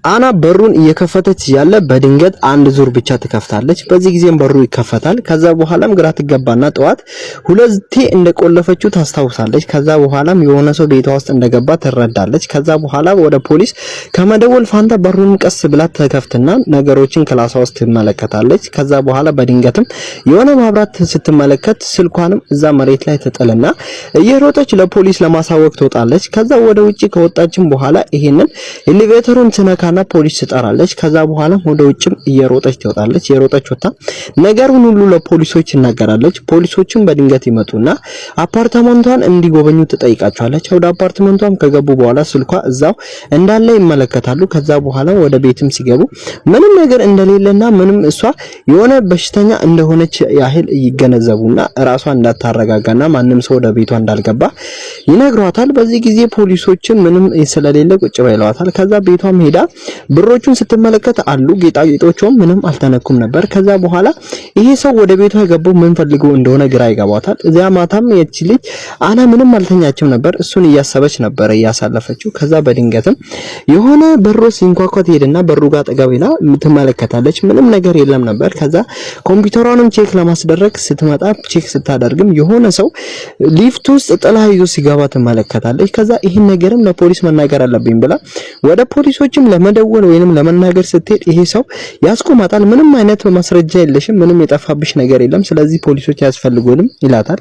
አና በሩን እየከፈተች ያለ በድንገት አንድ ዙር ብቻ ትከፍታለች። በዚህ ጊዜም በሩ ይከፈታል። ከዛ በኋላም ግራ ትገባና ጠዋት ሁለቴ እንደቆለፈችው ታስታውሳለች። ከዛ በኋላም የሆነ ሰው ቤቷ ውስጥ እንደገባ ትረዳለች። ከዛ በኋላ ወደ ፖሊስ ከመደወል ፋንታ በሩን ቀስ ብላ ትከፍትና ነገሮችን ክላሷ ውስጥ ትመለከታለች። ከዛ በኋላ በድንገትም የሆነ መብራት ስትመለከት ስልኳንም እዛ መሬት ላይ ትጥልና እየሮጠች ለፖሊስ ለማሳወቅ ትወጣለች። ከዛ ወደ ውጪ ከወጣችም በኋላ ይሄንን elevator ኡን ትነካና ፖሊስ ትጠራለች። ከዛ በኋላ ወደ ውጭም እየሮጠች ትወጣለች። የሮጠች ወጣ ነገሩን ሁሉ ለፖሊሶች ትናገራለች። ፖሊሶችም በድንገት ይመጡና አፓርታመንቷን እንዲጎበኙ ትጠይቃቸዋለች። ወደ አፓርታመንቷም ከገቡ በኋላ ስልኳ እዛው እንዳለ ይመለከታሉ። ከዛ በኋላ ወደ ቤትም ሲገቡ ምንም ነገር እንደሌለና ምንም እሷ የሆነ በሽተኛ እንደሆነች ያህል ይገነዘቡና ራሷን እንዳታረጋጋና ማንም ሰው ወደ ቤቷ እንዳልገባ ይነግሯታል። በዚህ ጊዜ ፖሊሶችም ምንም ስለሌለ ቁጭ ብለዋታል። ከዛ ቤቷም ሄዳ ብሮቹን ስትመለከት አሉ ጌጣጌጦቹም ምንም አልተነኩም ነበር። ከዛ በኋላ ይሄ ሰው ወደ ቤቷ የገባው ምን ፈልጎ እንደሆነ ግራ ይገባታል። እዚያ ማታም የቺ ልጅ አና ምንም አልተኛችም ነበር። እሱን እያሰበች ነበር እያሳለፈችው። ከዛ በድንገትም የሆነ በሩ ሲንኳኳ ትሄድና በሩ ጋር አጠገብ ሄዳ ትመለከታለች። ምንም ነገር የለም ነበር። ከዛ ኮምፒውተሯንም check ለማስደረግ ስትመጣ check ስታደርግም የሆነ ሰው ሊፍት ውስጥ ጥላ ይዞ ሲገባ ትመለከታለች። ከዛ ይህን ነገርም ለፖሊስ መናገር አለብኝ ብላ ወደ ፖሊሶችም ለመደወል ወይንም ለመናገር ስትሄድ ይሄ ሰው ያስቆማታል። ምንም አይነት ማስረጃ የለሽም፣ ምንም የጠፋብሽ ነገር የለም፣ ስለዚህ ፖሊሶች አያስፈልጉንም ይላታል።